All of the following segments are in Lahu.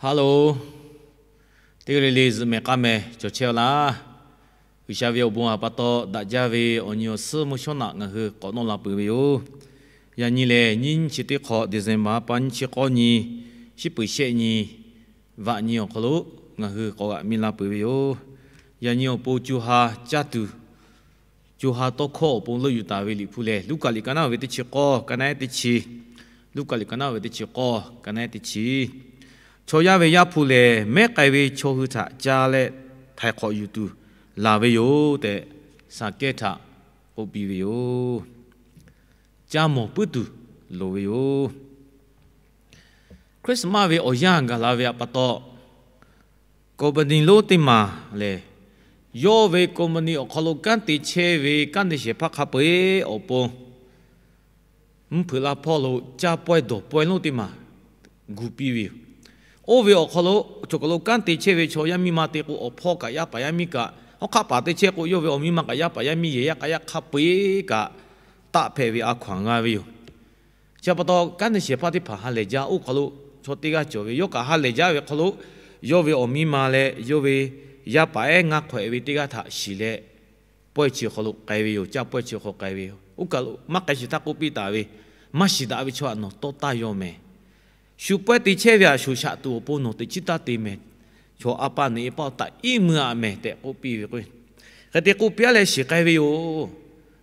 Hello, teˇ g'aˇ le le zuhꞈ mehˍ k'aˇ mehˍ cawˬ chehˇ-a laˇ. G'uiˬsha ve awˬ bon aꞈ pa taw daꞈ jaˇ ve awˬ nyi awˬ suhˉ mvuhˇ shawˉ naꞈ ngaˬ hui k'awꞈ nawˇ la peuˬ ve yoˬ. Yaꞈ nyi lehˬ, nyiˇ chi teˇ hk'awꞈ December pa nyiˇ chi k'awˇ nyi, shiˉ peuˍ shehˆ nyi, vaꞈ nyi awˬ hk'aw lo ngaˬ hui k'awꞈ g'aꞈ mi la peuˬ ve yoˬ. Yaꞈ nyi awˬ pon co ha caˇ tuˬ, co ha tawˇ hkawˇ awˬ pon leuˆ yuˬ taˍ ve Liꞈ hpu lehˬ, Luˉkaꞈ liꞈ ka naˉ ve teˇ chi k'awˇ, ka naˉ ehˉ teˇ chi. Luˉkaꞈ liꞈ ka naˉ ve teˇ chi k'awˇ, ka naˉ ehˉ teˇ chi. Chaw yaˇ ve Yaˇ hpu lehˬ, mehˉ k'ai ve chaw hui htaꞈ caˇ leh htaiˍ hk'awꞈ yuˬ tuˬ laˬ ve yoˬ tehꞈ, Saˍkehˇ htaꞈ k'oˆ piˇ ve yoˬ. Caˇ mawˬ puiˉ tuˬ loˍ ve yoˬ. Christmas ve awˬ yanˇ gaˬ la ve aꞈ pa taw, company lonˉ teˇ maˬ lehˬ, yawˇ ve company awˬ hk'aw lo kanˉ te chehˇ ve kanˉ te shehˍ hpaˇ hk'a peu-eˬ awˬ pon mvuhˇ hpeuꞈ la hpawˇ lo caˇ pawehˇ dawˬ pawehˇ lonˉ teˇ maˬ gu piˇ ve yoˬ. Oˇ ve awˬ hk'aw lo cawˬ kaˬ lo kanˉ te chehˇ ve chaw yaˇ miˇ ma te k'o, awˬ hpawˇ kaꞈ yaˇ paˍ yaˇ miˇ kaꞈ, hawˉ hk'aˆ paˍ te chehˇ k'o, yawˇ ve awˬ miˇ ma kaꞈ yaˇ paˍ yaˇ miˇ yehˬ yaˇ k'a yaˇ hk'a peu-eˬ kaꞈ taˆ hpehꞈ ve a hkaw-anˬ g'a ve yoˬ. Chi pa taw, kanˉ te shehˍ hpaˇ teˇ hpaˍ ha lehˬ jaˇ. Oˇ hk'aw lo chaw teˇ g'aˇ cawˬ ve, yawˇ kaꞈ ha lehˬ jaˇ ve hk'aw lo, yawˇ ve awˬ miˇ ma leh yawˇ ve yaˇ paˍ ehˉ ngaˇ hk'awehꞈ ve teˇ g'aˇ htaꞈ shiˍ leh, pawehˇ chi hk'aw lo k'ai ve yoˬ. Caˇ pawehˇ chi hk'aw k'ai ve yoˬ. Oˇ kaˬ lo maˇ k'ai shiˍ htaˇ k'oˆ piˇ taˍ ve, Maˇ shiˍ daꞈ ve chaw htaꞈ nawˬ tawˇ taˇ yaw mehˍ. Shu pawehˇ te chehˇ ve aꞈ shuˍ shaꞈ tuˬ awˬ pon nawˬ teꞈ chiˉ taˇ te mehˍ. Chaw a pa neꞈ e paˆ taꞈ iˉ mui-a mehˍ tehꞈ k'oˆ piˇ ve k'o, hk'e te k'oˆ piˇ-a leh shiˍ k'ai ve yoˬ.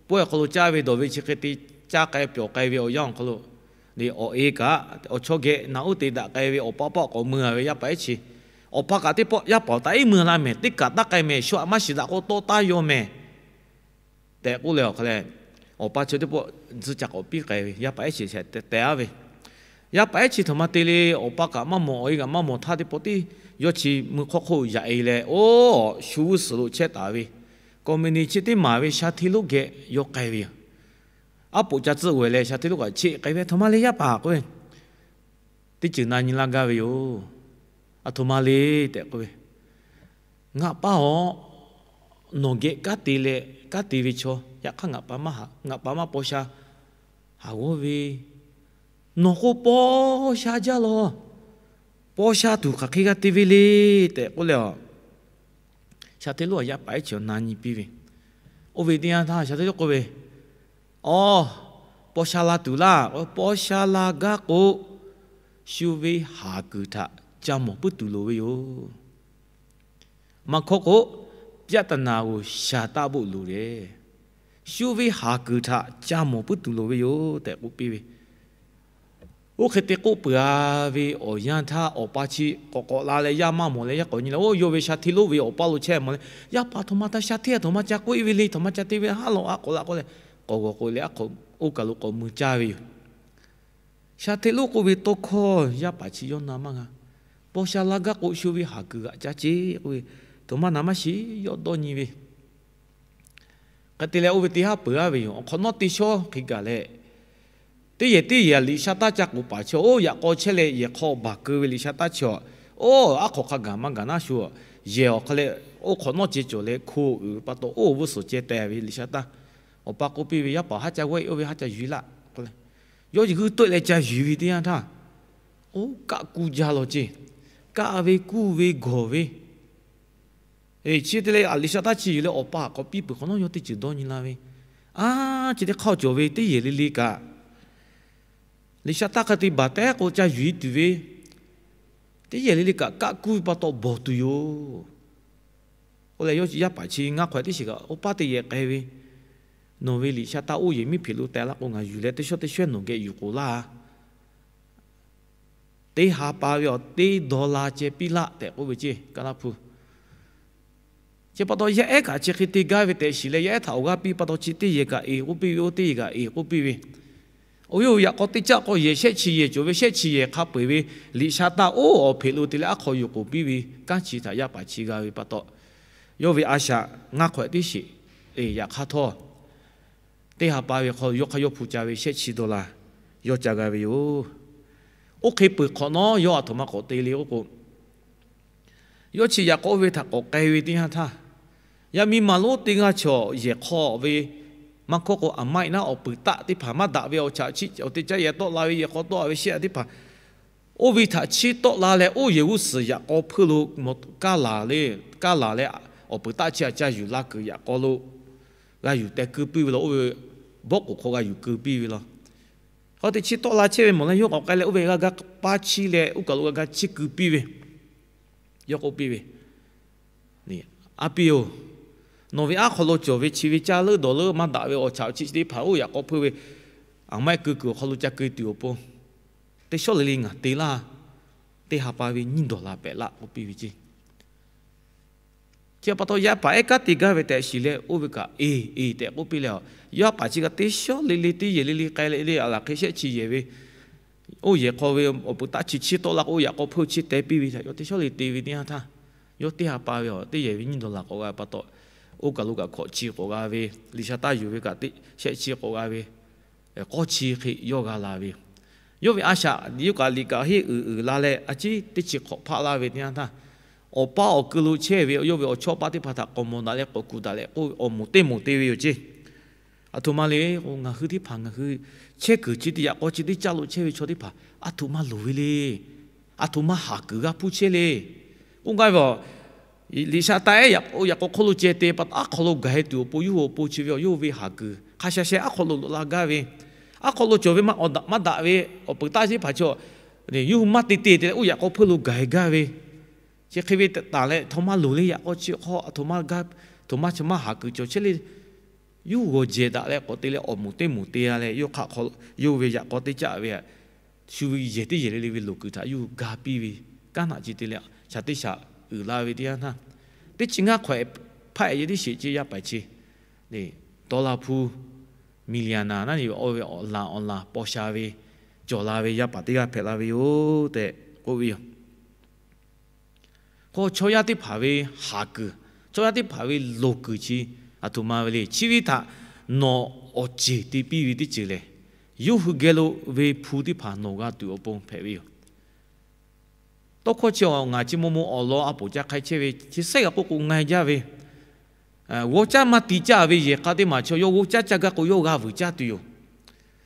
Pawehˇ awˬ hk'aw lo caˇ ve dawˬ ve chi hk'e te caˇ k'ai pyawˬ k'ai ve awˬ yanˇ awˬ hk'aw lo, awˬ e kaꞈ awˬ chawˇ geh naꞈ uˉ te daꞈ k'ai ve awˬ pa paˆ k'awꞈ mui-a ve yaˇ paˍ ehˉ chi. Awˬ pa kaꞈ teˇ pawˆ yaˇ paˍ-oˬ, taꞈ iˉ mui la mehˍ, teˇ kaꞈ taˇ k'ai mehˍ, shu aꞈ maˇ shiˍ daꞈ k'o tawˇ taˇ yaw mehˍ tehꞈ k'oˆ leh awˬ hk'a leh, awˬ pa chi teˇ pawˆ tcuh ca k'awꞈ piˇ k'ai ve, yaˇ paˍ ehˉ chi shehˍ tehꞈ tehꞈ-a ve. Yaˇ paˍ ehˉ chi htaꞈ ma te le, awˬ pa kaꞈ maˇ mawˬ, awˬ e kaꞈ maˇ mawˬ htaˇ teˇ pawˆ tiˉ yawˇ chi mui hk'awˇ hk'oˆ yaꞈ-e leh, oˇ shu g'uˇ suhˍ lo chehˇ taˍ ve, company chi teˇ maˬ ve sha hteˇ lonˉ geh yaw k'ai ve yoˬ. Aˉ poꞈ ca tcuhˆ g'awˬ leh sha hteˇ lonˉ kaꞈ cheˆ k'ai ve, Aˬ htoꞈ ma le yaˇ paˍ k'oˆ ve, teˇ ceuˬ na nyi laˇ gaˇ ve yoˬ. Aˬ htoꞈ ma le tehꞈ k'oˆ ve, Ngaˬ pa-oˬ, nawˬ geh kanˉ te leh kanˉ te ve chaw, yaꞈ hk'aˇ ngaˬ pa maˇ haꞈ, ngaˬ pa maˇ paw sha haˍ g'awˇ ve, nawˬ k'o paw sha jaˇ lawˬ. Paw sha tuˬ hk'aˬ hk'e g'a te ve le tehꞈ k'oˆ leh, sha hteˇ lonˉ aꞈ yaˇ paˍ ehˉ chi awˬ na nyi piˇ ve. Oˇ ve teˇ yanˇ htaˇ sha hteˇ lonˉ k'oˆ ve, Aˬ, paw sha la tuˬ laˇ. Paw sha la gaˇ k'o, shu ve haˍ kuiˬ htaꞈ ca mawˬ puiˉ tuˬ loˍ ve yoˬ. Maˇ hkawˇ k'o, ပြဿနာကို ရှာတတ်ဖို့လိုတယ်. Shu ve haˍ kuiˬ htaꞈ ca mawˬ puiˉ tuˬ loˍ ve yoˬ tehꞈ k'oˆ piˇ ve. Oˇ hk'e te k'oˆ peuˬ-a ve awˬ yanˇ htaˇ, awˬ pa chi k'awꞈ k'awꞈ la leh yaˇ maˇ mawˬ leh, yaˇ k'awꞈ nyi leh, oˇ yawˇ ve sha hteˇ lonˉ ve awˬ pa lo chehˇ mawˬ leh, Yaˇ paˍ, aˬ htoꞈ ma ta sha hteˇ, aˬ htoꞈ ma ca k'oˆ-e ve le, aˬ htoꞈ ma ca te ve, haˉ lawˬ a k'awꞈ la k'oˆ leh, k'awꞈ g'awˬ k'oꞈ leh, aˉ hk'aw oˇ kaˬ lo k'awꞈ mui caˇ ve yoˬ. Sha hteˇ lonˉ k'oˆ ve tawˇ hkawˇ yaˇ paˍ chi yawˇ na maˇ g'a. Paw sha la gaˇ k'o shu ve haˍ kuiˬ g'aꞈ ca ceˇ k'oˆ ve, aˬ htoꞈ ma naˍ maˇ shiˍ, yawˇ dawˇ nyi ve. Hk'e te leh, oˇ ve teˇ haˉ peuˬ-a ve yoˬ. Awˬ hk'awꞈ nawˉ teˇ shawˉ hk'e gaˬ leh, teˇ yehˬ teˇ yehˬ liꞈ sha taˇ ca k'oˍ paˍ chi, oˇ yaꞈ k'aw chehˇ leh yehˬ hk'aw baˬ keu ve liꞈ sha taˇ chi a, oˇ aˉ hk'awꞈ hk'a gaˬ maˇ gaˬ naˉ shu, yehˬ awˬ hk'a leh oˇ hk'awꞈ nawˉ ceh cawˬ leh hko uiˍ ve pa taw, oˇ g'uˇ suhˍ ceh teh ve liꞈ sha taˇ. Awˬ pa k'oˆ piˇ ve, Yaˇ paˍ, haˉ ca g'awehˇ, oˇ ve haˉ ca yuˬ-e laˇ k'oˆ leh, yawˇ g'uˇ tawˆ-e leh ca yuˬ ve teˇ yanˇ htaˇ, oˇ kaˆ kuˇ jaˇ lawˬ ceˇ. Kaˆ ve kuˇ ve gawˬ ve, chi te leh aˬ liꞈ sha taˇ chi yuˬ leh awˬ pa k'awꞈ piˇ peuˬ hk'awꞈ nawˉ, yawˇ teˇ ceuˬ dawˇ nyi la ve, a, chi teˇ hk'aˇ cawˬ ve teˇ yehˬ le le kaꞈ, liꞈ sha taˇ hk'a te baˬ tehˉ k'o ca yuˬ-e tuˬ ve, teˇ yehˬ le le kaꞈ kaˆ kuˇ ve pa taw bawˬ tuˬ yoˬ. Oˇ leh yawˇ yaˇ paˍ chi ngaˇ hk'awehꞈ teˇ shiˍ kaꞈ, Oˇ paˇ teˇ yehˬ k'ai ve, nawˬ ve liꞈ sha taˇ oˇ yehˬ miˉ hpeꞈ lo teh laˇ k'o, ngaˬ yuˬ leh teˇ shawˉ teˇ shawehˇ nawˬ geh yuˬ k'oˍ laˇ. Teˇ ha pa ve awˬ teˇ dollar ceh piˇ laˇ tehꞈ k'oˆ ve ceˇ, Kaˇlaˇ hpu. Chi pa taw yaˇ ehˉ kaꞈ chi hk'e te gaˇ ve tehꞈ shiˍ leh, yaˇ ehˉ htaꞈ awˬ g'aˇ piˇ pa taw, chi teˇ yehˬ kaꞈ eˍ k'oˆ piˇ ve, oˇ teˇ yehˬ kaꞈ eˍ k'oˆ piˇ ve. Oˇ yawˇ yaꞈ k'aw teˇ caˆ k'aw yehˬ shehˆ chi yehˬ cawˬ ve, shehˆ chi yehˬ hk'a peu-eˬ ve liꞈ sha taˇ oˇ awˬ hpeꞈ lo te leh aˉ hk'aw yuˬ k'oˍ piˇ ve kanˉ chi htaꞈ yaˇ paˍ chi g'a ve pa taw, yawˇ ve a shaꞈ ngaˇ hk'awehꞈ teˇ shiˍ, yaꞈ hk'aˇ htawˇ, teˇ ha pa ve hk'aw yawˇ hk'aˇ yawˇ hpu ca ve shehˆ chi dollar yawˇ ca g'a ve yoˬ. Oˇ hk'e peuˬ hk'awꞈ nawˉ yawˇ aˬ htoꞈ ma k'awꞈ te le k'oˆ k'o, yawˇ chi yaꞈ k'aw oˇ ve htaꞈ k'awꞈ k'ai ve teˇ yanˇ htaˇ, yaˇ miˇ ma lonˉ teˇ g'aˇ chaw yehˬ hk'aw ve, maˇ hkawˇ k'o, aˬ maˇ eꞈ naˉ awˬ puiˍ taˆ teˇ hpaˍ maˇ daꞈ ve awˬ chaꞈ chi awˬ te caˇ yehˬ tawˆ la ve, yehˬ hk'aw tawˆ la ve shehˆ a teˇ hpaˍ, Oˇ ve htaꞈ chiˇ tawˆ la leh, oˇ yehˬ g'uˇ suhˍ yaꞈ k'aw hpeuˇ lo, kaˇ laˬ leh, kaˇ laˬ leh, awˬ peuˬ taˆ chi a ca yuˬ la kuiˬ yaꞈ k'aw lo g'a yuˬ teh keu piˇ ve law. Oˇ ve bawˆ k'oˍ hk'aw g'a yuˬ keu piˇ ve law. Hk'aw te chiˇ tawˆ la chehˇ ve mawˬ leh yawˇ k'awꞈ k'ai leh, oˇ ve g'a ga paˇ chiˇ leh, oˇ kaˬ lo g'a ga chiˇ keu piˇ ve, yawˇ k'oˆ piˇ ve, A piˇ-oˬ, nawˬ ve aˉ hk'aw lo cawˬ ve chi ve caˇ leuˉ dawˬ leuˉ maˇ daꞈ ve awˬ chaꞈ awˬ chi chi teˇ hpaˍ oˇ yaꞈ k'aw hpeuˇ ve, aˬ maˇ keu kuiˬ awˬ hk'aw lo ca keu tuˬ awˬ pon, teˇ shawˉ le le ngaˬ te laˇ. Teˇ ha pa ve nyiˇ dawˬ laˬ pehꞈ laˆ k'oˆ piˇ ve ceˇ. Chi pa taw yaˇ paˍ ehˉ kanˉ te gaˇ ve tehꞈ shiˍ leh, oˇ ve kaꞈ eˬ eˬ tehꞈ k'oˆ piˇ leh, yaˇ paˍ chi kaꞈ teˇ shawˉ le le teˇ yehˬ le le k'ai leh le, aˬ laˬ hk'e shehˆ chi yehˬ ve, oˇ yehˬ hk'aw ve awˬ peuˬ taˆ chi chiˇ tawˆ la k'o, oˇ yaꞈ k'aw hpeuˇ chiˇ teh piˇ ve htaꞈ yawˇ teˇ shawˉ le te ve teˇ yanˇ htaˇ, yawˇ teˇ ha pa ve awˬ teˇ yehˬ ve nyiˇ dawˬ laˬ k'awꞈ g'a pa taw, oˇ kaˬ lo kaꞈ hkawꞈ chi k'awꞈ g'a ve, liꞈ sha taˇ yuˬ ve kaꞈ teˇ shehˆ chi k'awꞈ g'a ve, k'awˇ chi hk'e yawˇ g'a la ve yoˬ. Yawˇ ve a shaꞈ yawˇ kaꞈ liꞈ kaꞈ henˇ uiˍ uiˍ la leh, a ciˉ teˇ chi hk'awꞈ hpaˆ laˇ ve teˇ yanˇ htaˇ, awˬ paˇ awˬ keu lo chehˇ ve yawˇ ve awˬ chawˇ paˇ teˇ hpaˍ htaꞈ k'awꞈ mawˬ daꞈ leh k'awꞈ kuˬ daꞈ leh k'oˆ ve, awˬ moˍ teˇ moˍ te ve yoˬ ceˇ. Aˬ htoꞈ ma le k'o, ngaˬ hui teˇ hpaˍ ngaˬ hui chehˇ kuiˬ chi teˇ yaꞈ k'aw chi teˇ caˇ lo chehˇ ve chaw teˇ hpaˍ aˬ htoꞈ ma loˍ ve le. Aˬ htoꞈ ma haˍ kuiˬ g'a hpuˇ chehˇ le. K'oˆ gaˇ ve a, liꞈ sha taˇ ehˉ yaꞈ k'aw hk'oˆ lo ceh te pa taw, aˉ hk'aw lo gaˬ-e tuˬ awˬ pon yawˇ hui awˬ pon chi ve a, yawˇ hui ve haˍ kuiˬ hk'a sha sheh aˉ hk'aw lo loꞈ la gaˇ ve, aˉ hk'aw lo cawˬ ve maˇ awˬ daꞈ maˇ daꞈ ve awˬ peuˬ taˆ chi teˇ hpaˍ chaw, yawˇ hui maˇ te te te leh oˇ yaꞈ k'aw hpeuˇ lo gaˬ-e gaˇ ve, chi hk'e ve taˍ leh, htoꞈ ma loˍ le yaꞈ k'aw chi hk'aw, aˬ htoꞈ ma g'a, htoꞈ ma chi maˇ haˍ kuiˬ cawˬ chehˇ le. Yawˇ hui g'awˬ jehˬ daꞈ leh k'awꞈ te leh awˬ moˍ teˇ moˍ te-a leh, yawˇ hk'aꞈ hk'aw yawˇ hui ve yaꞈ k'aw teˇ caˆ ve a, shu ve yehˬ teˇ yehˬ le le ve loˍ kuiˬ htaꞈ yawˇ hui ga piˇ ve, kaˉ naꞈ chi te leh shaˍ teˇ shaˍ uiˍ la ve teˇ yanˇ htaˇ, teˇ chi ngaˇ hk'awꞈ hpaˆ-e yehˬ teˇ sheˍ ceˇ yaˇ paˍ chi, dawˇ laˇ hpu, millionaire naˉ ni ve awˬ ve awˬ laˬ awˬ laˬ paw sha ve, cawˬ la ve yaˇ paˍ teˇ g'aˇ hpehꞈ la ve yoˬ tehꞈ k'oˆ ve yoˬ. K'o chaw yaˇ teˇ hpaˍ ve haˍ kuiˬ, chaw yaˇ teˇ hpaˍ ve loˍ kuiˬ chi aˬ htoꞈ ma ve le. Chi ve htaꞈ nawˬ awˬ ceˬ te piˇ ve teˇ ceuˬ lehˬ, yawˇ hui geh lo ve hpu teˇ hpaˍ nawˬ g'a tuˬ awˬ pon hpehꞈ ve yoˬ. Tawˇ hkawˇ chi ngaˬ chi maw maw awˬ lawn a poˍ ca hk'ai chehˇ ve chi sehˉ g'a k'oˆ k'o, ngaˬ jaˇ ve g'awˇ caˇ maˇ ti caˇ ve yehˬ k'a teˇ maˬ chaw yawˇ g'awˇ caˇ caˇ gaˇ k'o, yawˇ g'a vuiˬ caˇ tuˬ yoˬ.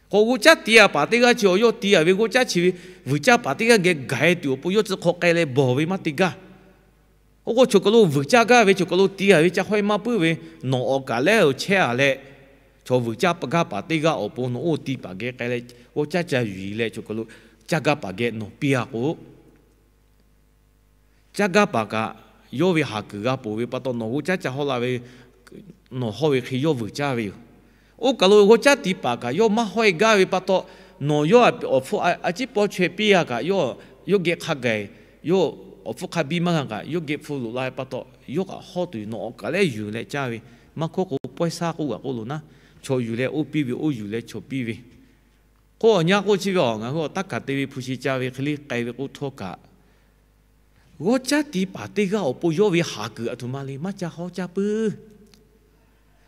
K'o g'awˇ caˇ ti-a paˍ teˇ g'aˇ chi awˬ yawˇ ti-a ve g'awˇ caˇ chi ve vuiˬ caˇ paˍ teˇ g'aˇ geh gaˬ-e tuˬ awˬ pon yawˇ tcuh hk'aw k'ai leh bawˬ ve maˇ te gaˇ. Oˇ k'o, choˬ kaˬ lo vuiˬ caˇ gaˇ ve, choˬ kaˬ lo ti-a ve ca hk'awˇ-e maˇ puiˉ ve, nawˬ awˬ kaˬ lehˉ-oˬ chehˇ-a leh, chaw vuiˬ caˇ gaˇ paˍ teˇ g'aˇ awˬ pon nawˬ oˇ ti paˍ geh k'ai leh, g'awˇ caˇ ca yuˬ-e leh, choˬ kaˬ lo caˇ gaˇ paˍ geh nawˬ piˇ-a k'o, caˇ gaˇ paˍ kaꞈ yawˇ ve haˍ kuiˬ g'a ponˬ ve pa taw, nawˬ g'awˇ caˇ ca hawˇ la ve, nawˬ hawˇ ve hk'e yawˇ vuiˬ caˇ ve yoˬ. Oˇ kaˬ lo g'awˇ caˇ ti paˍ kaꞈ yawˇ maˇ hawˇ-e gaˇ ve pa taw, nawˬ yawˇ awˬ hpfuhˇ a ciˉ pawˇ chaweh piˇ-a kaꞈ, yawˇ geh hk'a gaˬ, yawˇ awˬ hpfuhˇ hk'a biˇ maˇ g'a kaꞈ, yawˇ geh hpfuh loꞈ la ve pa taw, yawˇ kaꞈ hawˇ tuˬ nawˬ awˬ kaˬ lehˉ yuˬ leh caˇ ve, maˇ hkawˇ k'o, pawehˇ shaˉ k'oˆ g'aꞈ k'oˆ loˬ naˉ, chaw yuˬ leh oˇ piˇ ve, oˇ yuˬ leh chaw piˇ ve. K'o awˬ nyi k'oˆ chi ve a, ngaˬ hui awˬ taˇ kaˬ te ve hpu shi ca ve hk'e le k'ai ve k'oˆ htawˇ kaꞈ, g'awˇ caˇ ti paˍ teˇ g'aˇ awˬ pon yawˇ ve haˍ kuiˬ aˬ htoꞈ ma le maˇ ca hawˇ caˇ puiˉ.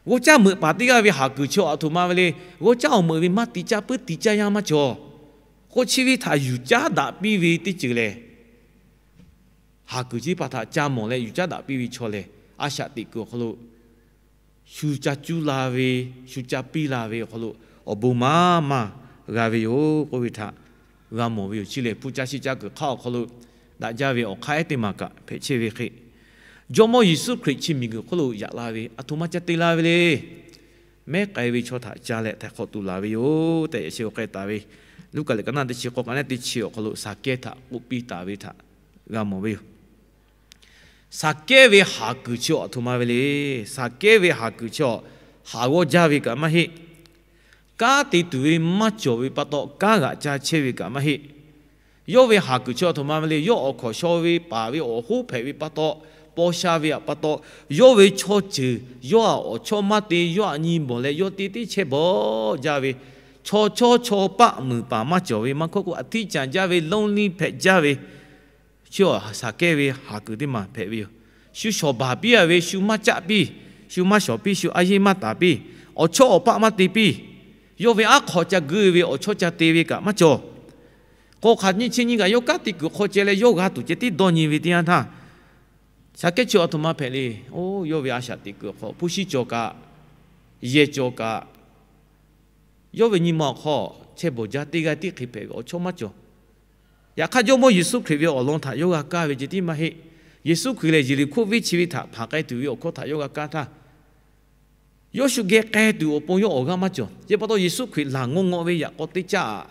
G'awˇ caˇ meuꞈ paˍ teˇ g'aˇ ve haˍ kuiˬ chi aˬ htoꞈ ma ve le, g'awˇ caˇ awˬ meuꞈ ve maˇ ti caˇ puiˉ ti caˇ yanˇ maˇ cawˬ. K'o chi ve htaꞈ yuˬ caˉ daꞈ piˇ ve teˇ ceuˬ lehˬ, haˍ kuiˬ chi teˇ hpaˍ htaꞈ ca mawˬ leh yuˬ caˉ daꞈ piˇ ve chaw lehˬ, a shaꞈ teꞈ kuiˬ awˬ hk'aw lo shu ca cuˇ la ve, shu ca piˇ la ve awˬ hk'aw lo awˬ bon maˇ maˇ g'a ve yoˬ k'oˆ ve htaꞈ g'a mawˬ ve yoˬ. Chi lehˬ, hpu ca shi ca kuiˬ hk'aˇ awˬ hk'aw lo daꞈ jaˇ ve awˬ hk'aˇ ehˉ teˇ maˬ kaꞈ hpehꞈ chehˇ ve hk'e, Jawˇmawˇ Yeˍsuˆ Hkriꞈ chi miˬguiˬ hk'oˆ lo yaꞈ la ve aˬ htoꞈ ma ca te la ve le. Mehˉ k'ai ve chaw htaꞈ ca leh htaiˍ hk'awꞈ tuˬ laˬ ve yoˬ tehꞈ, yaꞈ sheh k'ai taˍ ve Luˉkaꞈ liꞈ ka naˇ teˇ chi k'awˇ ka naˇ teˇ chi awˬ hk'aw lo Saˍkehˇ htaꞈ k'oˆ piˇ taˍ ve htaꞈ g'a mawˬ ve yoˬ. Saˍkehˇ ve haˍ kuiˬ chi aˬ htoꞈ ma ve le. Saˍkehˇ ve haˍ kuiˬ chi aˬ, haˍ g'awˇ jaˇ ve kaꞈ maˇ heˆ. Kanˉ te tuˬ ve maˇ cawˬ ve pa taw, kanˉ g'aꞈ ca chehˇ ve kaꞈ maˇ heˆ. Yawˇ ve haˍ kuiˬ chi aˬ htoꞈ ma ve le. Yawˇ awˬ hkawnˍ shaw ve paˍ ve awˬ hoˉ hpehꞈ ve pa taw, paw sha ve htaꞈ pa taw, yawˇ ve chaw ceuˬ, yawˇ htaꞈ awˬ chawˇ maˇ te, yawˇ htaꞈ nyi bawˬ leh yawˇ teˇ teˇ chehˇ bawˬ jaˇ ve, chaw chawˇ chaw paˆ muiˬ paˍ maˇ cawˬ ve maˇ hkawˇ k'o, a htiˇ caˬ jaˇ ve, lonely hpehꞈ jaˇ ve, chi aˬ Saˍkehˇ ve haˍ kuiˬ teˇ maˬ hpehꞈ ve yoˬ. Shu shawˍ baˬ piˇ-a ve, shu maˇ caˆ piˇ, shu maˇ shawˍ piˇ, shu a yeˇ maˇ taˍ piˇ, awˬ chawˇ awˬ paˆ maˇ te piˇ, yawˇ ve aˉ hk'aw ca guˇ ve awˬ chawˇ ca te ve kaꞈ maˇ cawˬ. K'o hk'aˬ nyi chi nyi kaꞈ yawˇ kanˉ te kuiˬ hk'aw ceh leh yawˇ g'a tuˬ ceh tiˉ dawˇ nyi ve teˇ yanˇ htaˇ, Saˍkehˇ chi aˬ htoꞈ ma hpehꞈ le. Oˇ, yawˇ ve a shaꞈ teꞈ kuiˬ awˬ hk'aw hpu shi cawˬ kaꞈ, yehˬ cawˬ kaꞈ, yawˇ ve nyi ma awˬ hk'aw chehˇ bawˬ jaˇ teˇ g'aˇ tiˉ hk'e hpehꞈ ve awˬ chawˇ maˇ cawˬ. Yaꞈ hk'aˇ, Jawˇmawˇ Yeˍsuˆ Hkriꞈ ve awˬ lawn htaꞈ yawˇ g'a kaˇ ve ceh tiˉ maˇ heˆ. Yeˍsuˆ Hkriꞈ lehˬ, Yeˍriˍhkoˇ venˇ chi ve htaꞈ hpanˍ k'ai tuˬ ve awˬ hkawˇ htaꞈ yawˇ g'a kaˇ htaˇ, yawˇ shu geh k'ai tuˬ awˬ pon yawˇ awˬ g'aˇ maˇ cawˬ. Chi pa taw, Yeˍsuˆ Hkriꞈ laˬ ngawˇ ngawˇ ve yaꞈ k'aw teˇ caˇ,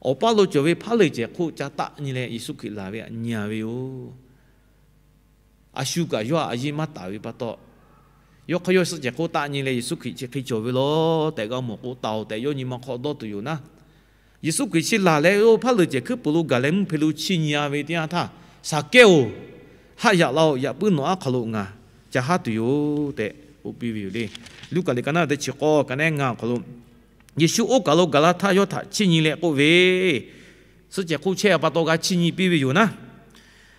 awˬ paˇ lo cawˬ ve hpaˉ leuˬ cehˬ hk'oˆ ca taˆ nyi leh Yeˍsuˆ Hkriꞈ laˬ ve htaꞈ nyi a ve yoˬ. A shu kaꞈ yawˇ a yeˇ maˇ taˍ ve pa taw, yawˇ hk'aˇ yawˇ suhˆ cehˬ hk'oˆ taˆ nyi leh, Yeˍsuˆ Hkriꞈ chi hk'e cawˬ ve law tehꞈ g'a mawˬ k'o, taˍ-oˬ tehꞈ yawˇ nyi ma hk'aw dawˇ tuˬ yoˬ naˉ. Yeˍsuˆ Hkriꞈ chi laˬ leh, oˇ hpaˉ leuˬ cehˬ hkuiˉ puiˍ lo gaˬ leh mvuhˇ hpe lo chiˇ nyi a ve teˇ yanˇ htaˇ, Saˍkehˇ-oˬ, haˆ yaꞈ la-oˬ. Yaꞈ puiˉ nawˬ aˉ hk'aw lo ngaˬ ca haˉ tuˬ yoˬ tehꞈ k'oˆ piˇ ve yoˬ le. Luˉkaꞈ liꞈ ka naˉ teˇ chi k'awˇ ka neˉ ngaˇ awˬ hk'aw lo, Yeˍsuˆ oˇ kaˬ lo gaˬ la htaˇ yawˇ htaꞈ chiˇ nyi leh k'oˆ ve, suhˆ cehˬ hk'oˆ chehˇ pa taw g'a chiˇ nyi piˇ ve yoˬ naˉ,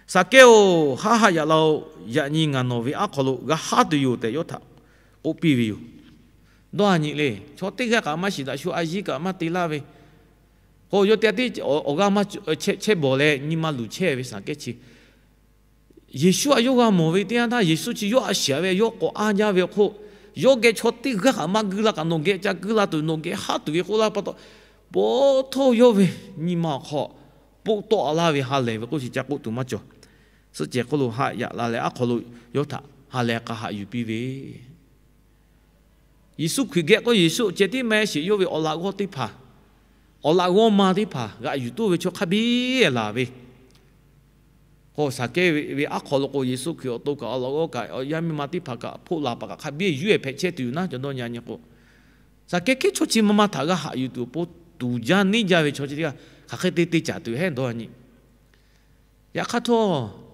Saˍkehˇ-oˬ, haˆ haˆ yaꞈ la-oˬ. Yaꞈ nyi ngaˬ nawˬ ve aˉ hk'aw lo g'a haˉ tuˬ yoˬ tehꞈ yawˇ htaꞈ k'oˆ piˇ ve yoˬ. Dawˇ a nyi le, chaw teˇ g'aˇ kaꞈ maˇ shiˍ daꞈ, shu a yiˇ kaꞈ maˇ te laˇ ve, k'o, yawˇ teˇ g'aˇ tiˉ awˬ g'aˇ maˇ chehˇ bawˬ leh nyi ma luˬ chehˇ ve Saˍkehˇ chi, Yeˍsuˆ htaꞈ yawˇ g'a mawˬ ve teˇ yanˇ htaˇ, Yeˍsuˆ chi yawˇ a shiˍ ve, yawˇ k'awꞈ a jaˇ ve awˬ hk'oˆ, yawˇ geh chaw teˇ g'aˇ kaꞈ maˇ guiˇ la kaꞈ nawˬ geh ca guiˇ la tuˬ, nawˬ geh haˉ tuˬ ve k'oˆ laˇ pa taw, pa htawˇ yawˇ ve nyi ma awˬ hk'aw poˆ tawˆ a laˇ ve ha lehˬ ve k'oˆ chi ca k'oˆ tuˬ maˇ cawˬ. Suhˆ cehˬ hk'oˆ lo haˆ yaꞈ la leh aˉ hk'aw lo yawˇ htaꞈ ha lehˬ k'a haꞈ yuˬ piˇ ve Yeˍsuˆ Hkriꞈ geh k'o, Yeˍsuˆ ceh tiˉ maˇ heˆ sheˍ, yawˇ ve awˬ laꞈ g'awˇ teˇ hpaˍ, awˬ laꞈ g'awˇ ma teˇ hpaˍ g'aꞈ yuˬ tuˬ ve chaw hk'a biˇ laˬ ve. K'o, Saˍkehˇ ve aˉ hk'aw lo k'o, Yeˍsuˆ Hkriꞈ awˬ to kaꞈ awˬ laꞈ g'awˇ kaꞈ yaˇ miˇ ma teˇ hpaˍ kaꞈ hpoˆ laˬ paˍ kaꞈ hk'a biˇ yuˇ ehˍ hpehꞈ chehˇ tuˬ yoˬ naˉ, cawˬ dawˇ nyi a nyi k'o, Saˍkehˇ hkehˉ chaw chi ma ma htaꞈ g'a haꞈ yuˬ tuˬ awˬ pon tuˍ jaˇ neˇ jaˇ ve chaw chi teˇ g'aˇ hk'aˬ hk'e te te caˍ tuˬ hehˉ dawˇ a nyi. Yaꞈ hk'aˇ htawˇ,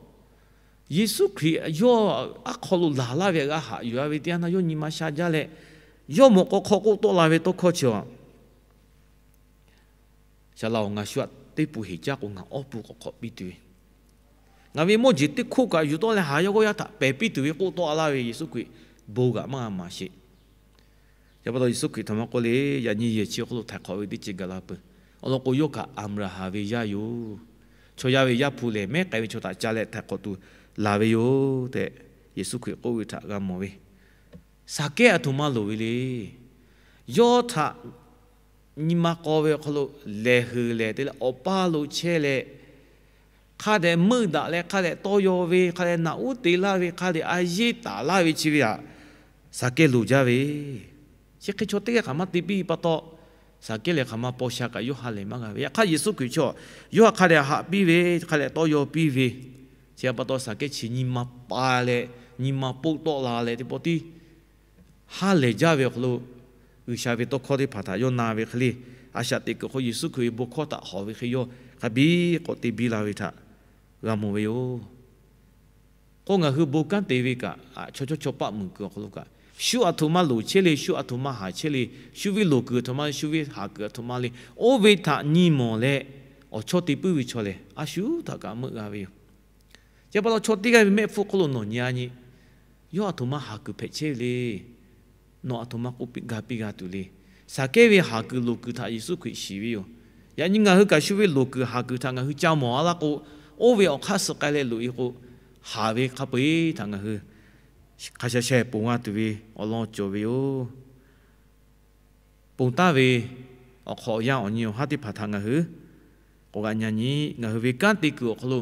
Yeˍsuˆ Hkriꞈ yawˇ aˉ hk'aw lo laˬ laˇ ve g'a haꞈ yuˬ a ve teˇ yanˇ htaˇ, yawˇ nyi ma sha jaˇ leh, yawˇ mawꞈ k'aw hk'aw k'oˆ tawˆ la ve tawˇ hkawˇ chi a, Saˍ laꞈ-oˬ, ngaˬ shu htaꞈ teˇ pun heˍ caˇ k'o, ngaˬ awˇ pun k'awꞈ hk'awꞈ piˇ tuˬ ve, ngaˬ ve mawˇ jeˬ teˇ hkoˇ kaꞈ yuˬ tawˆ leh haˍ yaˇ g'awˇ yaˇ htaꞈ pehˬ piˇ tuˬ ve k'oˆ tawˆ a laˇ ve Yeˍsuˆ Hkriꞈ bon g'aꞈ maˇ g'a maˍ sheˍ. Chi pa taw Yeˍsuˆ Hkriꞈ htaꞈ maˇ k'oˆ le, yaꞈ nyi yehˬ chi awˬ hk'aw lo htaiˍ hk'awꞈ ve teˇ ceuˬ gaˬ la peuˬ. Awˬ lawn k'o, yawˇ kaꞈ Aˍbraˍhanˍ ve yaˇ yoˬ. Chaw yaˇ ve Yaˇ hpu lehˬ, mehˉ k'ai ve chaw htaꞈ ca leh htaiˍ hk'awꞈ tuˬ laˬ ve yoˬ tehꞈ, Yeˍsuˆ Hkriꞈ k'oˆ ve htaꞈ g'a mawˬ ve. Saˍkehˇ aˬ htoꞈ ma loˍ ve le. Yawˇ htaꞈ nyi ma k'aw ve awˬ hk'aw lo lehˬ huiˍ lehˬ te leh, awˬ paˇ lo chehˇ leh, hk'a dehꞈ meuˆ daꞈ leh, hk'a dehꞈ tawˇ yaw ve, hk'a dehꞈ naꞈ uˉ te laˇ ve, hk'a dehꞈ a yeˇ taˍ laˇ ve chi ve htaꞈ Saˍkehˇ loˍ jaˇ ve. Chi hk'e chaw teˇ g'aˇ kaꞈ maˇ te piˇ pa taw, Saˍkehˇ lehˬ hk'aˬ ma paw sha kaꞈ yawˇ ha lehˬ maˇ g'a ve. Yaꞈ hk'aˇ, Yeˍsuˆ Hkriꞈ chaw yawˇ htaꞈ hk'a dehꞈ haꞈ piˇ ve, hk'a dehꞈ tawˇ yaw piˇ ve. Chi pa taw Saˍkehˇ chi nyi ma pa leh, nyi ma poˆ tawˆ la leh teˇ pawˆ tiˉ ha lehˬ jaˇ ve awˬ hk'aw lo, G'uiˬsha ve tawˇ hkawˇ teˇ hpaˍ htaꞈ yawˇ na ve hk'e le, a shaꞈ teꞈ kuiˬ hk'aw Yeˍsuˆ Hkriꞈ ve bon hkawˇ htaꞈ hawˍ ve hk'e yawˇ hk'a biˇ k'awꞈ te biˇ la ve htaꞈ g'a mawˬ ve yoˬ. K'o, ngaˬ hui bon kanˉ te ve kaꞈ, chaw chawˇ chaw paˆ muiˬ kuiˬ awˬ hk'aw lo kaꞈ, shu aˬ htoꞈ ma loˍ chehˇ le, shu aˬ htoꞈ ma haˍ chehˇ le, shu ve loˍ kuiˬ aˬ htoꞈ ma le, shu ve haˍ kuiˬ aˬ htoꞈ ma le, oˇ ve htaꞈ nyi mawˬ leh awˬ chawˇ te puiˉ ve chaw lehˬ, a shu htaꞈ kaꞈ meuˆ g'a ve yoˬ. Chi pa taw chaw teˇ g'aˇ ve mehˆ hpfuhˇ hk'oˆ lo nawˬ nyi a nyi, yawˇ aˬ htoꞈ ma haˍ kuiˬ hpehꞈ chehˇ ve le. Nawˬ aˬ htoꞈ ma k'oˆ piˇ g'a piˇ g'a tuˬ le. Saˍkehˇ ve haˍ kuiˬ loˍ kuiˬ htaꞈ Yeˍsuˆ Hkriꞈ shiˍ ve yoˬ. Yaꞈ nyi ngaˬ hui kaꞈ shu ve loˍ kuiˬ haˍ kuiˬ htaꞈ ngaˬ hui ca mawˬ a laˇ k'o, oˇ ve awˬ hk'aˇ suh k'ai leh loꞈ-e k'o, haˍ ve hk'a peu-eˬ htaꞈ ngaˬ hui hk'a sha sha ponˬ g'a tuˬ ve awˬ lawn cawˬ ve yoˬ. Ponˬ taˍ ve awˬ hk'awꞈ awˬ yanˇ awˬ nyi awˬ haˉ teˇ hpaˍ htaꞈ ngaˬ hui k'awꞈ g'a nyi a nyi, ngaˬ hui ve kanˉ te kuiˬ awˬ hk'aw lo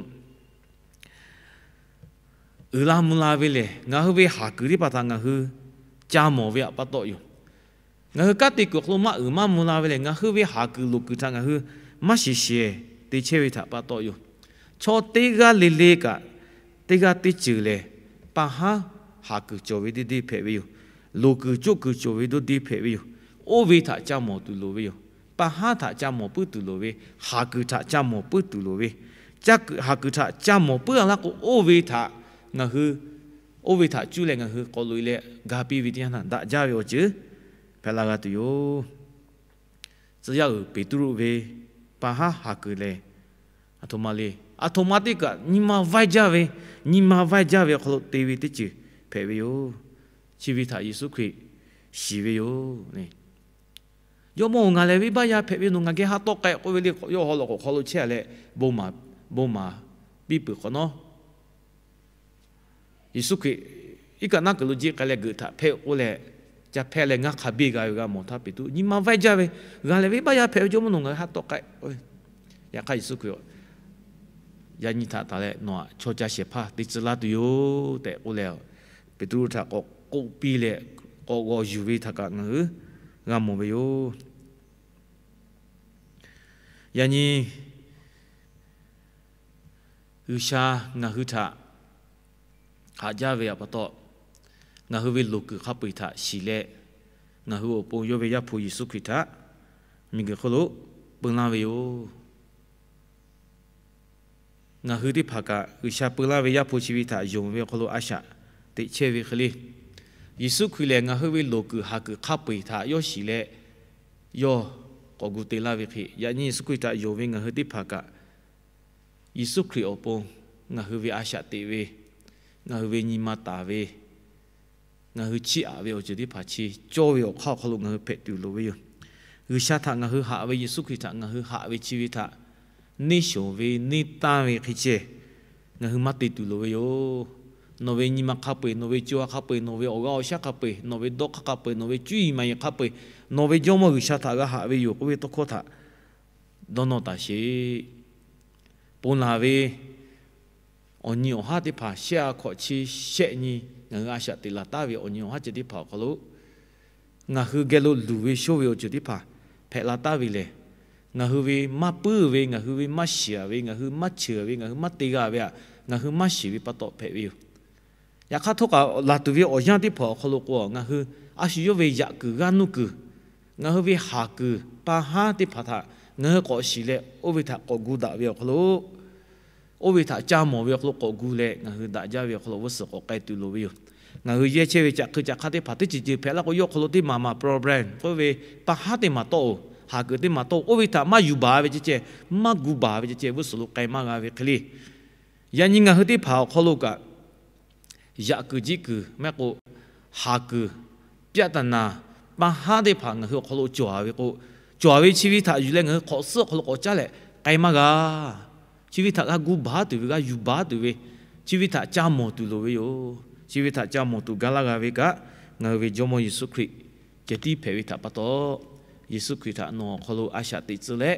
uiˍ la mvuh la ve lehˬ, ngaˬ hui ve haˍ kuiˬ teˇ hpaˍ htaꞈ ngaˬ hui ca mawˬ ve htaꞈ pa taw yoˬ. Ngaˬ hui kanˉ te kuiˬ awˬ hk'aw lo maˇ uiˍ maˇ mvuh la ve lehˬ, ngaˬ hui ve haˍ kuiˬ loˍ kuiˬ htaꞈ ngaˬ hui maˇ shiˍ shehˍ te chehˇ ve htaꞈ pa taw yoˬ. Chaw teˇ g'aˇ le le kaꞈ, teˇ g'aˇ teˇ ceuˬ lehˬ, pa haˉ haˍ kuiˬ cawˬ ve deˇ deˇ hpehꞈ ve yoˬ. Loˍ kuiˬ coˆ kuiˬ cawˬ ve deˇ deˇ hpehꞈ ve yoˬ. Oˇ ve htaꞈ ca mawˬ tuˬ loˍ ve yoˬ. Pa haˉ htaꞈ ca mawˬ puiˉ tuˬ loˍ ve, haˍ kuiˬ htaꞈ ca mawˬ puiˉ tuˬ loˍ ve, haˍ kuiˬ htaꞈ ca mawˬ puiˉ a laˇ k'o, oˇ ve htaꞈ ngaˬ hui, oˇ ve htaꞈ cuˇ leh ngaˬ hui k'awꞈ loꞈ-e leh ga piˇ ve teˇ yanˇ htaˇ, daꞈ jaˇ ve awˬ ceuˬ hpehꞈ la g'a tuˬ yoˬ. Tcuh yaˇ uiˍ Peˍtruˆ ve pa haˉ haˍ kuiˬ lehˬ, aˬ htoꞈ ma le, aˬ htoꞈ ma teˇ kaꞈ nyi ma vaiˇ jaˇ ve, nyi ma vaiˇ jaˇ ve awˬ hk'aw lo te ve teˇ ceuˬ hpehꞈ ve yoˬ. Chi ve htaꞈ Yeˍsuˆ Hkriꞈ shiˍ ve yoˬ. Jawˇmawˇ-oˬ, ngaˬ lehˬ venˇbaˆ yaˇ hpehꞈ ve, nawˬ ngaˬ geh ha tawˆ k'ai k'oˆ ve le. K'awꞈ yawˇ haw loꞈ k'oˍ hk'aw lo chehˇ leh, bon maˍ, bon maˍ piˇ peuˬ hk'awꞈ nawˉ, Yeˍsuˆ Hkriꞈ iˉ kaˆ naˉ kuiˬ lo jiˆ k'ai leh geuꞈ htaꞈ hpehˇ k'oˆ leh, ca hpehˇ leh ngaˇ hk'a biˇ g'a ve g'a mawˬ htaˇ, Peˍtruˆ nyi ma vaiˇ jaˇ ve, G'a lehˬ venˇbaˆ yaˇ hpehꞈ ve, Jawˇmawˇ nawˬ ngaˬ hui ha tawˆ k'ai. Yaꞈ hk'aˇ Yeˍsuˆ Hkriꞈ yaꞈ nyi htaꞈ tanˬ leh nawˬ htaꞈ chaw ca shehˍ hpaˇ te tcuh laˇ tuˬ yoˬ tehꞈ k'oˆ leh, Peˍtruˆ htaꞈ k'awꞈ k'oˆ piˇ leh k'awꞈ g'aw yuˬ ve htaꞈ kaꞈ ngaˬ hui g'a mawˬ ve yoˬ. Yaꞈ nyi G'uiˬsha ngaˬ hui htaꞈ haꞈ jaˇ ve pa taw, ngaˬ hui ve loˍ kuiˬ hk'a peu-eˬ htaꞈ shiˍ leh, ngaˬ hui awˬ pon yawˇ ve Yaˇ hpu Yeˍsuˆ Hkriꞈ htaꞈ miˬguiˬ hk'oˆ lo peun laˇ ve yoˬ. Ngaˬ hui teˇ hpaˍ kaꞈ G'uiˬsha peun laˇ ve Yaˇ hpu chi ve htaꞈ yonˍ ve awˬ hk'aw lo a shaꞈ teꞈ chehˇ ve hk'e le, Yeˍsuˆ Hkriꞈ lehˬ ngaˬ hui ve loˍ kuiˬ haˍ kuiˬ hk'a peu-eˬ htaꞈ yawˇ shiˍ leh, yawˇ k'awꞈ gu te laˇ ve hk'e, yaꞈ nyi Yeˍsuˆ Hkriꞈ htaꞈ yonˍ ve ngaˬ hui teˇ hpaˍ kaꞈ Yeˍsuˆ Hkriꞈ awˬ pon ngaˬ hui ve a shaꞈ teꞈ ve, ngaˬ hui ve nyi ma taˍ ve, ngaˬ hui chiˇ aꞈ ve awˬ ceuˬ teˇ hpaˍ chi cawˇ ve awˬ hk'aˇ awˬ hk'aw lo ngaˬ hui hpehꞈ tuˬ loˍ ve yoˬ. G'uiˬsha htaꞈ ngaˬ hui haꞈ ve, Yeˍsuˆ Hkriꞈ htaꞈ ngaˬ hui haꞈ ve chi ve htaꞈ neˇ shonˍ ve neˇ tanˇ ve hk'e ceh ngaˬ hui maˇ te tuˬ loˍ ve yoˬ. Nawˬ ve nyi ma hk'a peu-eˬ, nawˬ ve co ha hk'a peu-eˬ, nawˬ ve awˬ g'aˇ awˬ shaˉ hk'a peu-eˬ, nawˬ ve dawˇ hk'aˇ hk'a peu-eˬ, nawˬ ve cuˇ yiˍ maˍ yiˍ hk'a peu-eˬ, nawˬ ve Jawˇmawˇ G'uiˬsha htaꞈ g'a haꞈ ve yoˬ k'oˆ ve tawˇ hkawˇ htaꞈ dawˇ nawˇ taˍ sheˍ. Ponˬ laˬ ve awˬ nyi awˬ haˉ teˇ hpaˍ shehˆ a hkawꞈ chi shehˆ nyi ngaˬ hui a shaꞈ teꞈ laˬ taˉ ve awˬ nyi awˬ haˉ ceuˬ teˇ hpaˍ awˬ hk'aw lo, ngaˬ hui geh lo luˬ ve shoˇ ve awˬ ceuˬ teˇ hpaˍ hpehꞈ la taˉ ve lehˬ, ngaˬ hui ve maˇ puiˉ ve, ngaˬ hui ve maˇ shiˍ ve, ngaˬ hui maˇ cheuˬ ve, ngaˬ hui maˇ te g'a ve htaꞈ ngaˬ hui maˇ shiˍ ve pa taw hpehꞈ ve yoˬ. Yaꞈ hk'aˇ htawˇ kaꞈ laˬ tuˬ ve awˬ yanˇ teˇ hpaˍ awˬ hk'aw lo k'o, ngaˬ hui a shu yawˇ ve yaꞈ kuiˬ g'aˇ nuˇ kuiˬ, ngaˬ hui ve haˍ kuiˬ pa haˉ teˇ hpaˍ htaꞈ ngaˬ hui k'awꞈ shiˍ leh, oˇ ve htaꞈ k'awꞈ gu daꞈ ve awˬ hk'aw lo, oˇ ve htaꞈ ca mawˬ ve awˬ hk'aw lo k'awꞈ gu leh, ngaˬ hui daꞈ jaˇ ve awˬ hk'aw lo g'uˇ suhˍ k'awꞈ k'ai tuˬ loˍ ve yoˬ. Ngaˬ hui yehˇ chehˇ ve caꞈ hk'eu caꞈ hk'aˇ teˇ hpaˍ teˇ ceuˬ ceuˬ hpehꞈ laˇ k'o, yawˇ hk'aw lo teˇ maˬ maˬ problem k'oˆ ve pa haˉ teˇ maˬ tawˆ-oˬ, haˍ kuiˬ teˇ maˬ tawˆ-oˬ, oˇ ve htaꞈ maˇ yuˬ baˬ ve ceh ceh, maˇ gu baˬ ve ceh ceh g'uˇ suhˍ lo k'ai maˇ g'a ve hk'e le. Yaꞈ nyi ngaˬ hui teˇ hpaˍ awˬ hk'aw lo kaꞈ, yaꞈ kuiˬ jiˆ kuiˬ maˇ heˆ k'o, haˍ kuiˬ, ပြဿနာ, pa haˉ teˇ hpaˍ ngaˬ hui awˬ hk'aw lo cawˬ ve k'o, cawˬ ve chi ve htaꞈ yuˬ leh ngaˬ hui hk'awꞈ suhˉ awˬ hk'aw lo k'awꞈ caˉ leh k'ai maˇ g'a. Chi ve htaꞈ g'a gu baˬ tuˬ ve, g'a yuˬ baˬ tuˬ ve, chi ve htaꞈ ca mawˬ tuˬ loˍ ve yoˬ. Chi ve htaꞈ ca mawˬ tuˬ ga laˇ g'a ve kaꞈ, ngaˬ hui ve Jawˇmawˇ Yeˍsuˆ Hkriꞈ ceh tiˉ hpehꞈ ve htaꞈ pa taw, Yeˍsuˆ Hkriꞈ htaꞈ nawˬ awˬ hk'aw lo a shaꞈ teꞈ tcuh leh,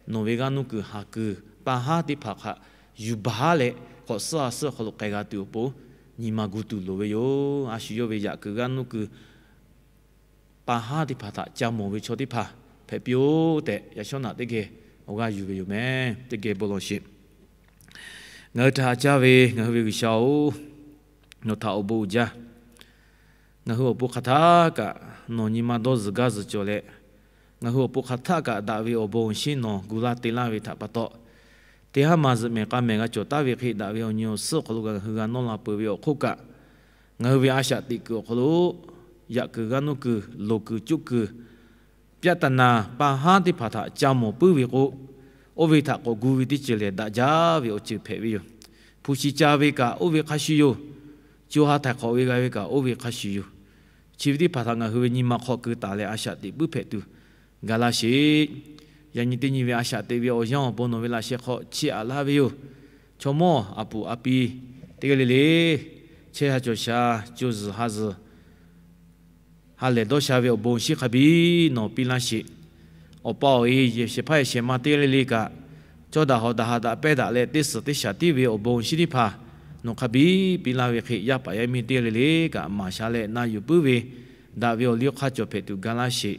nawˬ ve g'aˇ nuˇ kuiˬ haˍ kuiˬ pa haˉ teˇ hpaˍ htaꞈ yuˬ baˬ leh, hk'awꞈ suhˉ a suhˉ awˬ hk'aw lo k'ai g'a tuˬ awˬ pon nyi ma gu tuˬ loˍ ve yoˬ. A shu yawˇ ve yaꞈ kuiˬ g'aˇ nuˇ kuiˬ pa haˉ teˇ hpaˍ htaꞈ ca mawˬ ve chaw teˇ hpaˍ hpehꞈ piˇ-oˆ tehꞈ, yaꞈ shawˉ naꞈ teˇ geh awˬ g'aˇ yuˬ ve yoˬ meh. Teˇ geh bon lawˬ sheˍ. Ngaˬ hui htaꞈ haꞈ jaˇ ve ngaˬ hui ve G'uiˬsha-oˬ, nawˬ htaꞈ awˬ bon uiˍ jaˇ. Ngaˬ hui awˬ pon hk'aˬ htaˆ kaꞈ nawˬ nyi ma dawˇ zuhˬ gaˇ zuhˬ cawˬ leh, ngaˬ hui awˬ pon hk'aˬ htaˆ kaꞈ daꞈ ve awˬ bon awˬ shinˉ nawˬ gu laˇ te laˇ ve htaꞈ pa taw, teˇ haˉ ma zuhꞈ mehˍ k'a mehˍ g'a cawˬ taˍ ve hk'e, daꞈ ve awˬ nyi awˬ suhˉ awˬ hk'aw lo ngaˬ hui g'a nawˇ la peuˬ ve awˬ hk'oˆ kaꞈ, ngaˬ hui ve a shaꞈ teꞈ kuiˬ awˬ hk'aw lo yaꞈ kuiˬ g'aˇ nuˇ kuiˬ, loˍ kuiˬ cuˆ kuiˬ, ပြဿနာ pa haˉ teˇ hpaˍ htaꞈ ca mawˬ puiˉ ve k'o, oˇ ve htaꞈ k'awꞈ gu ve teˇ ceuˬ lehˬ daꞈ jaˇ ve awˬ ceuˬ hpehꞈ ve yoˬ. Hpu shi ca ve kaꞈ oˇ ve hk'a shuˍ yoˬ. Co ha htaiˍ hk'awꞈ ve g'a ve kaꞈ oˇ ve hk'a shuˍ yoˬ. Chi ve teˇ hpaˍ htaꞈ ngaˬ hui ve nyi ma hk'aw keu taˍ leh a shaꞈ teꞈ puiˉ hpehꞈ tuˬ ga laˇ sheˍ. Yaꞈ nyi teˇ nyi ve a shaꞈ teꞈ ve awˬ yanˇ awˬ bon nawˬ ve laꞈ sheh hk'aw chiˇ aꞈ laˇ ve yoˬ. Chaw mawˇ a puˍ a pi teˇ g'aˇ le le, chehˇ sha cawˬ sha, co zuhˬ ha zuhˬ, ha lehˬ dawˇ sha ve awˬ bon shinˉ hk'a biˇ nawˬ piˇ laˇ sheˍ. Awˬ pa awˬ e, yehˬ shehˍ hpaˇ yehˬ shehˍ ma teˇ g'aˇ le le kaꞈ, cawˇ daꞈ hawˍ daꞈ ha daꞈ pehˇ daꞈ leh teˇ suhˍ teˇ shaˍ tiˉ ve awˬ bon awˬ shinˉ teˇ hpaˍ nawˬ hk'a biˇ piˇ laˇ ve hk'e, yaˇ paˍ yaˇ miˇ teˇ g'aˇ le le kaꞈ maˍ sha leh na yuˬ puiˉ ve, daꞈ ve awˬ liˇ awˬ hk'aˇ cawˬ hpehꞈ tuˬ ga laˇ sheˍ.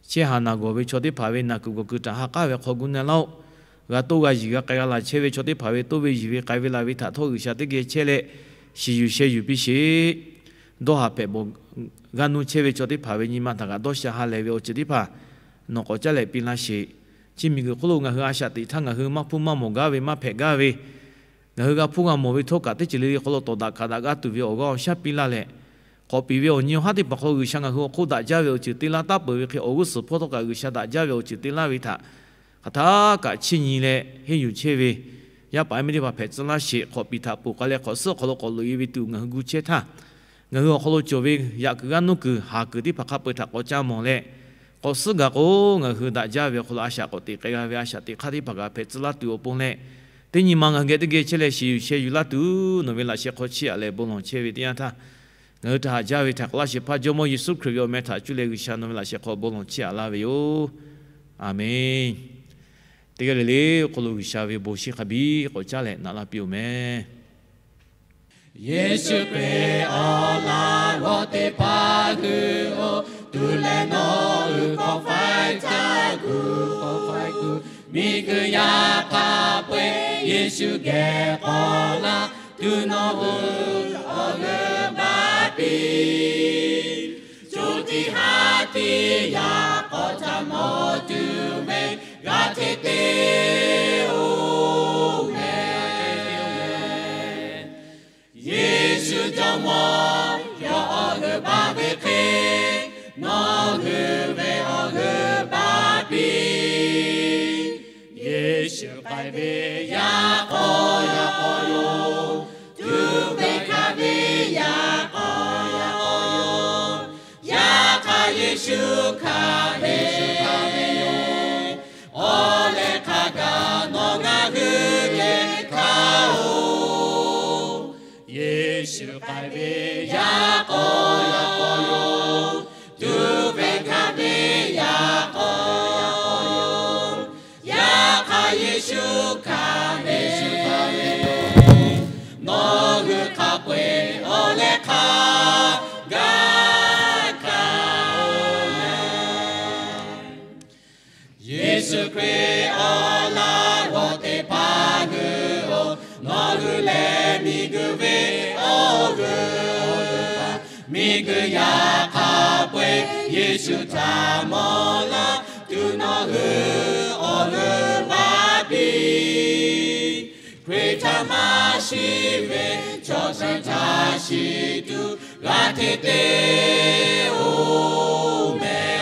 Chehˇ haˍ naˬ gawˬ ve chaw teˇ hpaˍ ve naˬ kuiˬ gawˬ kuiˬ htaꞈ ha k'aˉ ve hk'aw gu na laˇ-oˆ. G'a toˇ g'a yiˬ g'a k'ai g'a laˬ chehˇ ve chaw teˇ hpaˍ ve toˇ ve yiˬ ve k'ai ve laˬ ve htaꞈ htawˇ G'uiˬsha teˇ geh chehˇ leh, shiˍ yuˬ sheh yuˬ piˇ sheˍ. Dawˇ haˍ hpehꞈ bawˬ g'aˇ nuˇ chehˇ ve chaw teˇ hpaˍ ve nyi ma htaꞈ kaꞈ dawˇ sha ha lehˬ ve awˬ ceuˬ teˇ hpaˍ nawˬ k'awꞈ caˉ leh piˇ laˇ sheˍ. Chi miˬguiˬ hk'oˆ lo ngaˬ hui a shaꞈ teꞈ htaˇ ngaˬ hui maˇ hpuˇ maˇ mawˬ gaˇ ve maˇ hpehꞈ gaˇ ve, ngaˬ hui g'a hpuˇ g'a mawˬ ve htawˇ kaꞈ teˇ ceuˬ le le hk'aw lo tawˍ daꞈ hkanˍ daꞈ g'a tuˬ ve awˬ g'aˇ awˬ shaˉ piˇ laˇ leh, k'awꞈ piˍ ve awˬ nyi awˬ haˉ teˇ hpaˍ hk'aw lo G'uiˬsha ngaˬ hui awˬ hk'oˆ daꞈ jaˇ ve awˬ ceuˬ te laˇ taˉ peuˬ ve hk'e, awˬ g'uˇ suhˍ hpawˇ htawˇ kaꞈ G'uiˬsha daꞈ jaˇ ve awˬ ceuˬ te laˇ ve htaꞈ hk'aˬ htaˆ kaꞈ chiˇ nyi leh henˇ yuˬ chehˇ ve yaˇ paˍ yaˇ miˇ teˇ hpaˍ hpehꞈ tcuh laˇ sheˍ. K'awꞈ piˍ htaꞈ ponˬ k'ai leh k'awꞈ suhˉ awˬ hk'aw lo k'awꞈ loꞈ e ve tuˬ ngaˬ hui gu chehˇ htaˇ, ngaˬ hui awˬ hk'aw lo cawˬ ve yaꞈ kuiˬ g'aˇ nuˇ kuiˬ haˍ kuiˬ teˇ hpaˍ hk'a peu-eˬ htaꞈ k'awꞈ ca mawˬ leh, k'awꞈ suhˉ gaˬ k'o, ngaˬ hui daꞈ jaˇ ve awˬ hk'aw lo a shaꞈ k'awꞈ teꞈ k'ai g'a ve a shaꞈ teꞈ hk'aˇ teˇ hpaˍ kaꞈ hpehꞈ tcuh laˇ tuˬ awˬ pon leh, teˇ nyi ma ngaˬ hui geh teˇ geh chehˇ leh shiˍ yuˬ sheh yuˬ laˇ tuˬ nawˬ ve laꞈ sheh hk'aw chiˇ aꞈ leh bon lawˬ chehˇ ve teˇ yanˇ htaˇ, ngaˬ hui htaꞈ haꞈ jaˇ ve htaꞈ k'awꞈ laˇ shehˍ hpaˇ Jawˇmawˇ Yeˍsuˆ Hkriꞈ ve awˬ meh htaꞈ cuˇ leh G'uiˬsha nawˬ ve laꞈ sheh hk'aw bon lawˬ chiˇ aꞈ laˇ ve yoˬ. A menˬ. Teˇ geh le le awˬ hk'aw lo G'uiˬsha ve bon shinˉ hk'a biˇ k'awꞈ caˉ leh naꞈ laˇ piˇ-oˬ meh. Yeˍsuˆ Hkriꞈ awˬ laꞈ g'awˇ teˇ hpaˍ hui-oˬ, tuˬ leh nawˬ hui k'awꞈ faiˇ caˇ kuˬ, k'awꞈ faiˇ kuˬ. Miˬguiˬ yaˇ hk'a peu-eˬ Yeˍsuˆ geh k'awꞈ laˇ, tuˬ nawˬ hui awˬ g'euˆ baˆ piˇ. Co tiꞈ ha tiꞈ yaꞈ k'aw htaꞈ mawˬ tuˬ ve g'a hteꞈ te-oˬ meh. Yeˍsuˆ Jawˇmawˇ yawˇ awˬ g'euˆ baˆ ve hk'e, nawˬ hui ve awˬ g'euˆ baˆ piˇ. Yeˍsuˆ k'ai ve yaꞈ k'aw yaꞈ k'aw yoˬ. Tuˬ ve hkanˍ ve yaꞈ k'aw yaꞈ k'aw yoˬ. Yaꞈ hk'aˇ Yeˍsuˆ hkanˍ ve yoˬ. Awˬ leh hk'a gaˬ nawˬ ngaˬ hui geh hkanˍ-oˬ. Yeˍsuˆ k'ai ve yaꞈ k'aw yaꞈ k'aw yoˬ. Tuˬ ve hkanˍ ve yaꞈ k'aw yaꞈ k'aw yoˬ. Yaꞈ hk'aˇ Yeˍsuˆ hkanˍ ve yoˬ. Nawˬ hui hk'a peu-eˬ awˬ leh hk'a gaˬ hkanˍ-oˬ meh. Yeˍsuˆ Hkriꞈ awˬ laꞈ g'awˇ teˇ hpaˍ hui-oˬ, nawˬ hui lehˬ miˬguiˬ ve awˬ g'euˆ, miˬguiˬ yaˇ hk'a peu-eˬ Yeˍsuˆ htaꞈ mawˬ laˇ, tuˬ nawˬ hui awˬ g'euˆ baˆ piˇ. Hkriꞈ htaꞈ maˇ shiˍ ve chaw suhˍ htaꞈ shiˍ tuˬ g'a hteꞈ te-oˬ meh.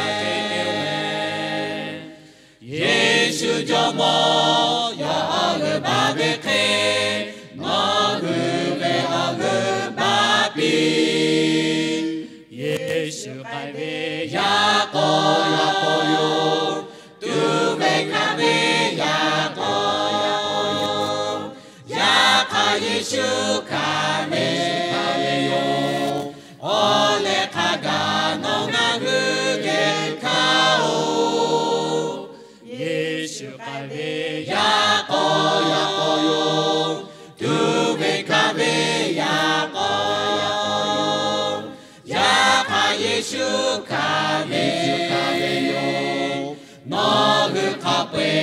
Yeˍsuˆ Jawˇmawˇ yawˇ awˬ g'euˆ baˆ ve hk'e, nawˬ hui ve awˬ g'euˆ baˆ piˇ. Yeˍsuˆ k'ai ve yaꞈ k'aw yaꞈ k'aw yoˬ. Tuˬ ve hkanˍ ve yaꞈ k'aw yaꞈ k'aw yoˬ. Yaꞈ hk'aˇ Yeˍsuˆ hkanˍ ve yoˬ. Awˬ leh hk'a gaˬ nawˬ ngaˬ hui geh hkanˍ-oˬ. Yeˍsuˆ k'ai ve yaꞈ k'aw yaꞈ k'aw yoˬ. Tuˬ ve hkanˍ ve yaꞈ k'aw yaꞈ k'aw yoˬ. Yaꞈ hk'aˇ Yeˍsuˆ hkanˍ ve yoˬ. Nawˬ hui hk'a peu-eˬ